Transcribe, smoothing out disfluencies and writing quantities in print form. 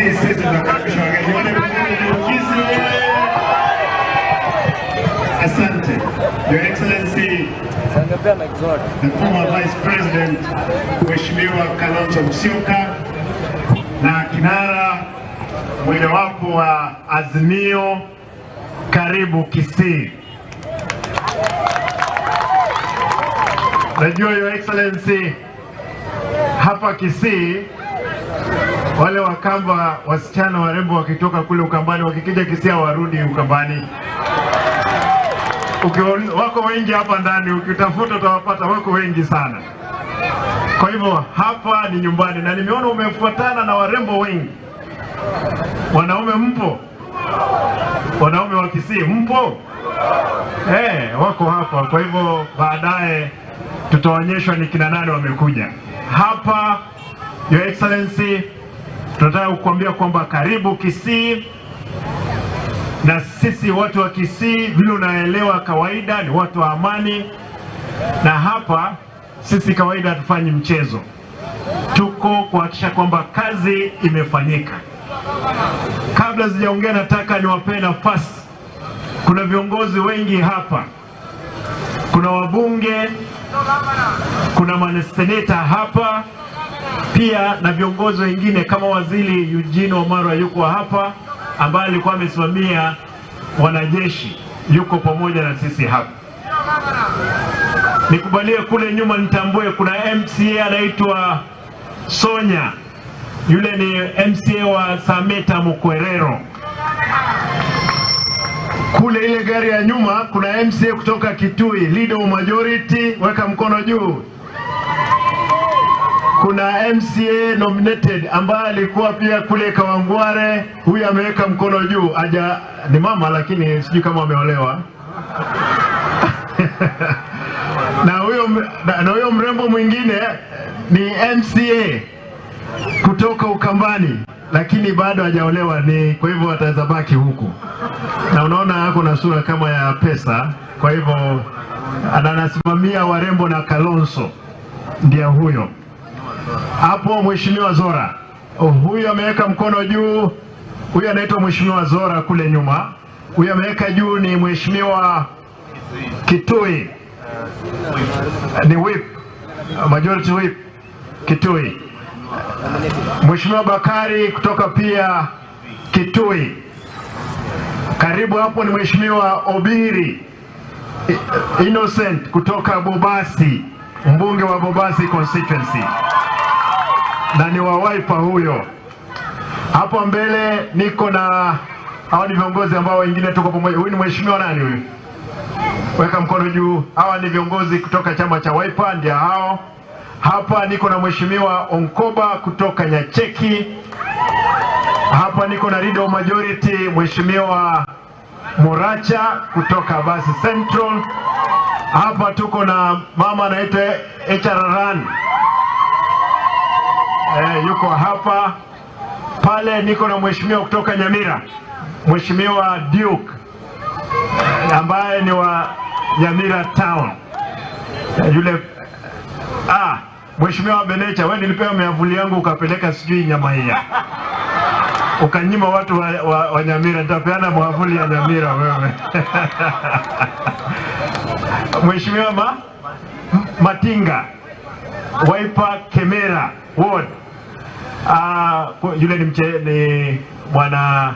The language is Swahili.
Kisii sisi tunakaribisha wageni. Nione mkono juu Kisii. Asante. Your Excellency, the former Vice President, Mheshimiwa Kalonzo Musyoka na kinara mojawapo wa Azimio, karibu Kisii. Najua Your Excellency, hapa Kisii wale Wakamba wasichana warembo wakitoka kule Ukambani wakikija Kisii hawarudi Ukambani. Wako wengi hapa ndani, ukitafuta utawapata, wako wengi sana. Kwa hivyo hapa ni nyumbani, na nimeona umefuatana na warembo wengi. Wanaume mpo? Wanaume wa Kisii mpo? Wako hapa. Kwa hivyo baadaye tutaonyeshwa ni kina nani wamekuja hapa. Your Excellency, tunataka kukuambia kwamba karibu Kisii, na sisi watu wa Kisii vile unaelewa kawaida ni watu wa amani, na hapa sisi kawaida hatufanyi mchezo. Tuko kuhakikisha kwamba kazi imefanyika. Kabla sijaongea, nataka niwapee nafasi. Kuna viongozi wengi hapa, kuna wabunge, kuna maseneta hapa pia na viongozi wengine kama Waziri Eugene Wamalwa yuko hapa, ambaye alikuwa amesimamia wanajeshi, yuko pamoja na sisi hapa. Nikubalie kule nyuma nitambue kuna MCA anaitwa Sonya, yule ni MCA wa Sameta Mukwerero. Kule ile gari ya nyuma kuna MCA kutoka Kitui, leader of majority, weka mkono juu. Kuna MCA nominated ambaye alikuwa pia kule Kawangware, huyu ameweka mkono juu. Aja ni mama lakini sijui kama ameolewa. Na huyo mrembo mwingine ni MCA kutoka Ukambani, lakini bado hajaolewa, ni kwa hivyo ataweza baki huku. Na unaona ako na sura kama ya pesa, kwa hivyo anasimamia warembo na Kalonzo ndiye huyo. Hapo Mheshimiwa Zora, huyu ameweka mkono juu, huyu anaitwa Mheshimiwa Zora kule nyuma. Huyu ameweka juu ni Mheshimiwa Kitui, ni whip, majority whip Kitui. Mheshimiwa Bakari kutoka pia Kitui. Karibu hapo ni Mheshimiwa Obiri Innocent kutoka Bobasi, mbunge wa Bobasi constituency, na ni wa Wiper huyo. Hapo mbele niko na hawa ni viongozi ambao wengine tuko pamoja. Huyu ni mheshimiwa nani huyu? Weka mkono juu. Hawa ni viongozi kutoka chama cha Wiper, ndio hao. Hapa niko na mheshimiwa Onkoba kutoka Nyacheki. Hapa niko na leader of majority mheshimiwa Muracha kutoka Basi Central. Hapa tuko na mama anaitwa HRRan. Yuko hapa. Pale niko na mheshimiwa kutoka Nyamira, Mheshimiwa Duke ambaye ni wa Nyamira Town. Yule Mheshimiwa Benecha, wewe nilipewa miavuli yangu ukapeleka sijui Nyamaiya, ukanyima watu wa Nyamira. Nitapeana mwavuli ya Nyamira wewe. Mheshimiwa Matinga Wiper Kemera Ward. Yule ni mwana